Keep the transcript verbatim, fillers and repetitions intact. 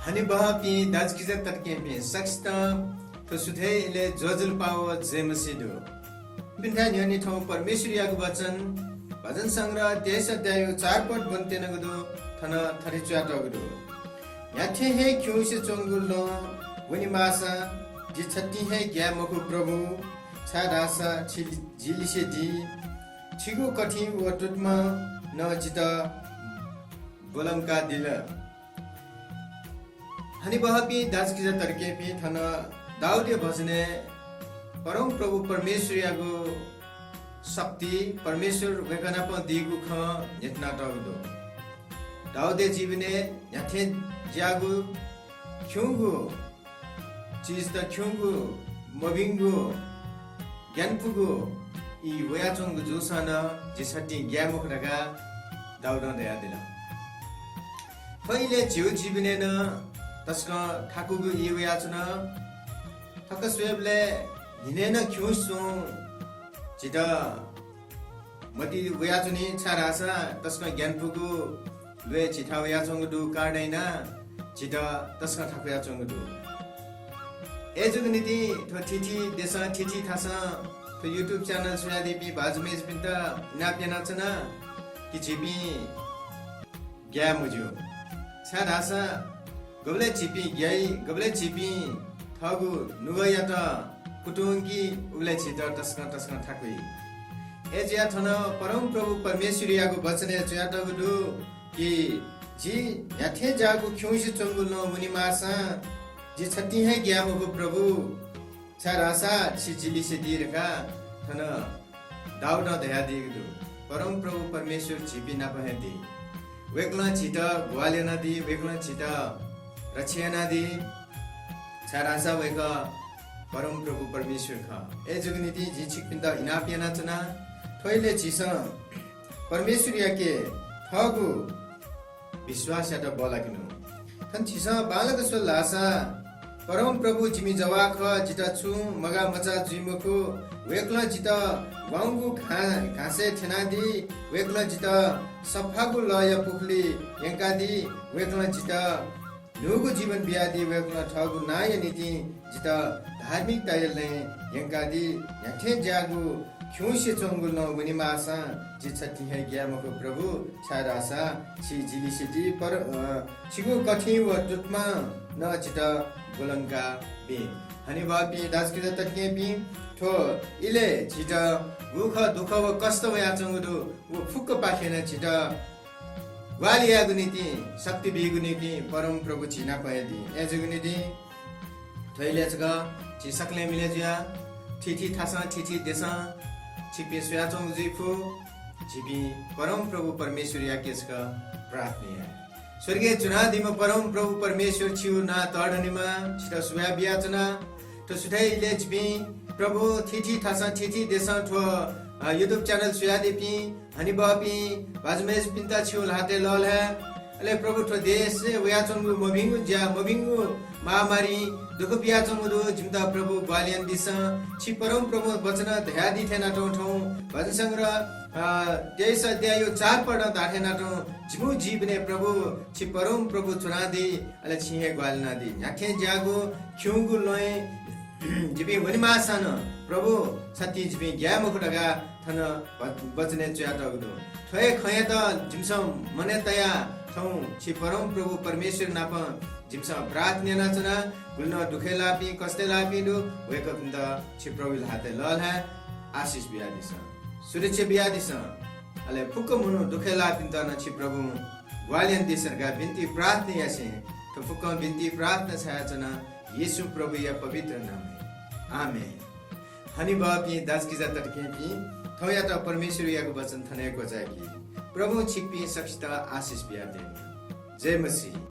हनेबहःपिं दाजुकिजा तताकेहेँपिं सकसितं थ्व सुथय् इलय् ज्वजलपा व जय मसीह दु। छिकपिन्थाय् न्ह्यःने थौं परमेश्वरयागु वचन, भजन संग्रह तेइस अध्यायया चार पद ब्वनेत्यनागु दु। थन थथे च्वयातःगु दु, न्ह्याथें हे खिउँसे च्वंगु लँ वनेमाःसां जि छतिं हे ग्याये मखु प्रभु, छाय्धाःसा छि जि लिसे दी। छिगु कथि व तुतमा नं जितः ब्वलंकादिल। हनेबहःपिं दाजुकिजा तताकेहेँपिं, थन दाऊदया भजनय् परमप्रभु परमेश्वरयागु शक्ति, परमेश्वर वय्कः नाप दीगु खँ न्ह्यथनातःगु दु। दाऊदया जीवनय् न्ह्याथें ज्याःगु, खिउँगु चिजत खिउँगु, मभिंगु, ग्यानापुगु ई वयाच्वंगु जूसां नं जि छतिं ग्याये मखु धकाः दाऊदं धयादिल। थ्व इलय् झीगु जीवनय् नं तसकं थाकुगु ई वयाच्वन। थःत स्वयेबलय् न्हिनय् नं खिउँसे च्वं झीत मतिइ वयाच्वनी, छाय्धाःसा तसकं ग्यानापुगु ल्वय् झीथाय् वयाच्वंगु दु, कारणं यानाः झीत तसकं थाकुयाच्वंगु दु। अय्जूगु निंतिं थ्व थीथी देशं, थीथी थासं थ्व YouTube channel स्वयादीपिं भाजु मय्जुपिन्त इनाप यानाच्वना कि झीपिं ग्याये मज्यू। छाय्धाःसा गुबलय् झीपिं ग्याइ, गुबलय् झीपिं थःगु नुगःयात कुतुंकी, उबलय् झीत तसकं तसकं थाकुइ। अय्जुयाः थन परमप्रभु परमेश्वरयागु वचनय् च्वयातःगु दु कि जि न्ह्याथें ज्याःगु खिउँसे च्वंगु लँ वनेमाःसां जि छतिं हे ग्याये मखु प्रभु, छाय्धाःसा छि जि लिसे दी धकाः थन दाऊदं धयादीगु दु। परमप्रभु परमेश्वर झीपिं नाप हे दी। वय्कलं झीत ग्वाहालि यानादी, वय्कलं झीत रक्षा यानादी, छाय्धाःसा वय्कः परमप्रभु परमेश्वर खः। अय्जूगु निंतिं जिं छिकपिन्त इनाप यानाच्वना। थ्व इलय् झीसं परमेश्वरयाके थःगु विश्वासयात बल्लाकेनु। थन झीसं बांलाक स्वल धाःसा, परमप्रभु जिमि जवाः खः, जितः छुं मगाः मचाः जुइ मखु। वय्कलं जितः ग्वाउँगु घा-, घाँसय् थ्यनादी, वय्कलं जितः सफागु लःया पुखुलिइ यंकादी, वय्कलं जितः न्हूगु जीवन बियादी, वय्कलं थःगु नांया निंतिं जितः धार्मिकताया लँय् यंकादी। न्ह्याथें ज्याःगु खिउँसे च्वंगु लँ वनेमाःसां जि छतिं हे ग्याये मखु प्रभु, छाय्धाःसा छि जि लिसे दी। पर, अ, छिगु कथिं व तुतमां नं जितः ब्वलंका बी। हनेबहःपिं दाजुकिजा तताकेहेँपिं, थ्व इलय् झीत गुगु दुःख व कष्ट वयाच्वंगु दु, व फुक्कपाखें नं झीत ग्वाहालि यायेगु निंतिं, शक्ति बीगु निंतिं परमप्रभु झी नाप हे दी। अय्जूगु निंतिं थ्व इलय् छकः झी सकलें मिलय् जुयाः थीथी थासं, थीथी देशं छिकपिं स्वयाच्वंगु जुइफु, झीपिं परमप्रभु परमेश्वरयाके छकः प्रार्थना याये। स्वर्गय् च्वनादीम्ह परमप्रभु परमेश्वर, छिगु नां तःधनेमा, छितः सुभाय् बियाच्वना। थ्व सुथय् इलय् झीपिं प्रभु थीथी थासं, थीथी देशं थ्व, अ, YouTube channel स्वयादीपिं हनेबहःपिं भाजु मय्जुपिन्त छिगु ल्हातय् लःल्हाये। अले प्रभु, थ्व देशय् वयाच्वंगु मभिंगु ज्या, मभिंगु महामारीं दुःख बियाच्वंगु दु। जिमित प्रभु ग्वाहालि यानादिसँ। छि परमप्रभु वचनं धयादी थें यानातुं थौं भजन संग्रह, अ, तेइस अध्यायया चार पदं धाःथें यानातुं जिमिगु जीवनय् प्रभु, छि परमप्रभु च्वनादी, अले छिं हे ग्वाहालि यानादी। न्ह्याथें ज्याःगु खिउँगु लँय् जिपिं वनेमाःसां नं प्रभु, छतिं जिपिं ग्याये मखु धकाः थन व-, वचनय् च्वयातःगु दु। थ्व हे खँयात जिमिसं मनय् तयाः थौं छि परमप्रभु परमेश्वर नाप जिमिसं प्रार्थना यानाच्वना। गुलि नं दुःखय् लाःपिं, कष्टय् लाःपिं दु, वय्कःपिन्त छि प्रभुया ल्हातय् लःल्हाये, आशिष बियादिसँ, सुरक्षा बियादिसँ। अले फुक्क मनू दुःखय् लाःपिन्त नं छि प्रभुं ग्वाहालि यानादिसँ धकाः बिन्ति प्रार्थना यासें थ्व फुक्कं बिन्ति प्रार्थना छायाच्वना येशू प्रभुया पवित्र नामय्। आमेन। हनेबहःपिं दाजुकिजा तताकेहेँपिं, थौंयात परमेश्वरयागु वचन थन हे क्वचाय्की। प्रभुं छिकपिं सकसित आशिष बियादीमा। जय मसीह।